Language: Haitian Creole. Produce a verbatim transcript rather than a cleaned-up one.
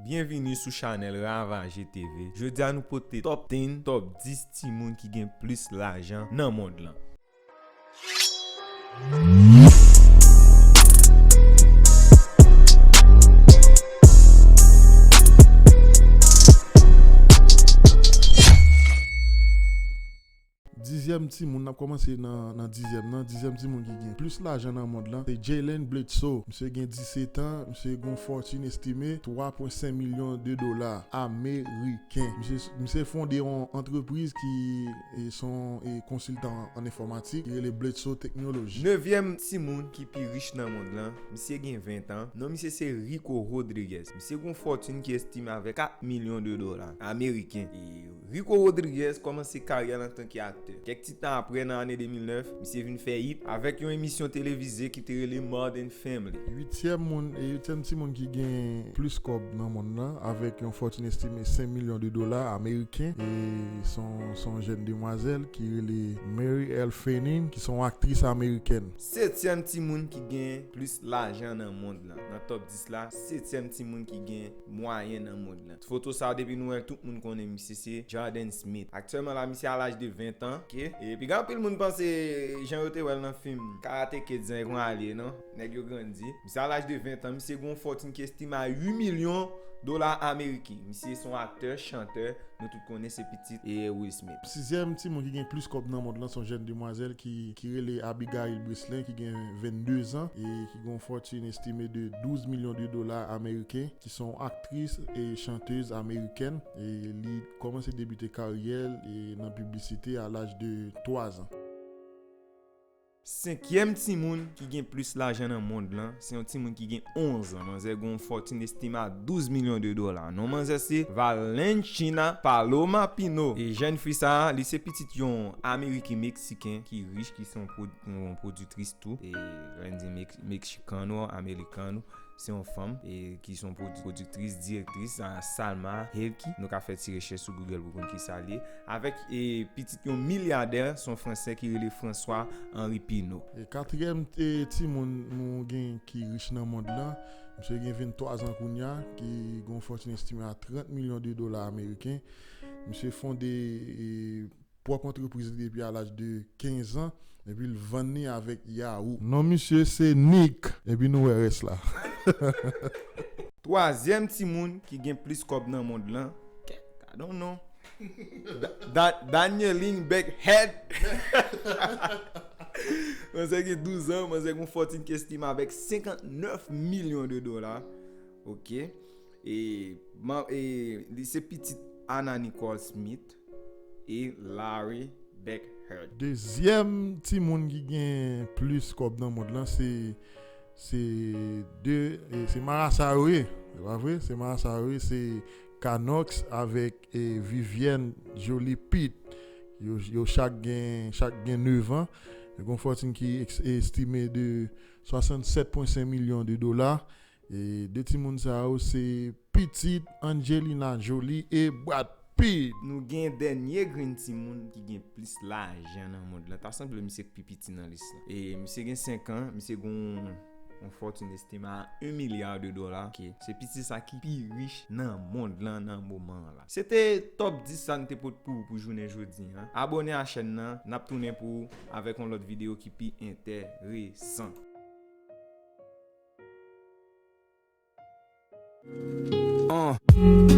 Byenvini sou chanèl Ravage T V. Jodi a nou pote top ten, top dis timoun ki gen plis lajan nan mond lan. Dizyèm timoun, n ap kòmanse nan, nan dizyèm nan. Dizyèm timoun ki gen plis lajan nan mond lan, se Jalen Bledsoe. Misye gen disèt an, misye gen yon fòtin estime twa pwen senk milyon de dola ameriken. Misye, misye fonde yon antrepriz ki, e, se yon, e, konsiltan an enfòmatik, ki rele Bledsoe Technology. Nevyèm timoun ki pi rich nan mond lan, misye gen ven an. Non misye se Ricco Rodriguez. Misye gen yon fòtin ki estime avèk kat milyon de dola ameriken. E Ricco Rodriguez kòmanse karyè l antanke aktè. Kèk ti tan apre, nan ane de mil nèf, misye vin fè hit avèk yon emisyon televize ki te rele Modern Family. Uityèm moun, e uityèm timoun ki gen plis kòb nan mond lan, avèk yon fòtin estime senk milyon de dola ameriken, e se yon, se yon jèn demwazèl ki rele Mary Elle Fanning, ki se yon aktris amerikèn. Setyèm timoun ki gen plis lajan nan mond lan. Nan top dis la, setyèm timoun ki gen mwayen nan mond lan. Foto sa a, depi nou wè l, tout moun konnen misye se Jaden Smith. Aktyèlman la, misye a laj de ven an, oke? E piga anpil moun panse jan yo te wè l nan fim Karate Kid, jan yo konn ale, non? Nèg yo grandi. Misye a laj de ven an, misye gen yon fòtin ki estime a uit milyon dola ameriken. Misye se yon aktè, chantè, nou tout konnen se pitit e Will Smith. Sizyèm timoun ki gen plis kòb nan mond lan, se yon jèn demwazèl ki, ki rele Abigail Breslin, ki gen vennde zan, e ki gen yon fòtin estime de douz milyon de dola ameriken, ki se yon aktris e chantèz amerikèn. E li kòmanse debite karyè l, e, nan piblisite a laj de twa zan. Senkyèm timoun ki gen plis lajan nan mond lan, se yon timoun ki gen onz an. Manzè gen yon fòtin estime a douz milyon de dola. Non manzè se Valentina Paloma Pino. E jèn fi sa a, li se pitit yon Ameriken Meksiken ki rich, ki se yon pwod-, yon pwodiktris tou. E lè n di Mex-, Meksikano, Amerikano, se yon fanm, e ki se yon pwodi-, pwodiktris, direktris, a, Salma Hayek. Nou ka fè ti rechèch sou Google pou konn kisa l ye. Avèk, e, pitit yon milyadè, se yon Fransè ki rele François Henri Pinault. E katriyèm, e, timoun nou gen ki rich nan mond lan, misye gen venntwa zan kounye a, ki gen yon fòtin estime a trant milyon de dola ameriken. Misye fonde, e, pwòp antrepriz li depi a laj de kenz an, epi l vann li avèk Yahoo. Non misye se Nick, epi nou wè rès la. Twazyèm timoun ki gen plis kòb nan mond lan, I don't know. Da-, Da-, Danieline Beckhead. Manzè gen douz an, manzè gen yon fòtin ki estime avèk senkantnèf milyon de dola. Oke. E, man, e, li se pitit Anna Nicole Smith e Larry Beckhead. Dezyèm timoun ki gen plis kòb nan mond lan, se, se de, e, se marasa yo ye, se pa vre? Se marasa yo ye, se Kanox avèk, e, Vivienne Jolie Pitt. Yo, yo chak gen, chak gen nèf an. Yo gen yon fòtin ki eks-, estime de swasannsèt pwen senk milyon de dola. E de timoun sa yo se pitit Angelina Jolie e Brad Pitt. Nou gen dènye grenn timoun ki gen plis lajan nan mond lan. Ta sanble misye k pi piti nan lis la. E misye gen senk an, misye gen yon, yon fòtin estime a un milliard de dola. Oke, se pitit sa ki pi rich nan mond lan nan moman an la. Se te top dis sa n te pot pou ou pou jounen jodi a. Abòne a chèn nan, n ap tounen pou ou avèk yon lòt videyo ki pi enteresan. Uh.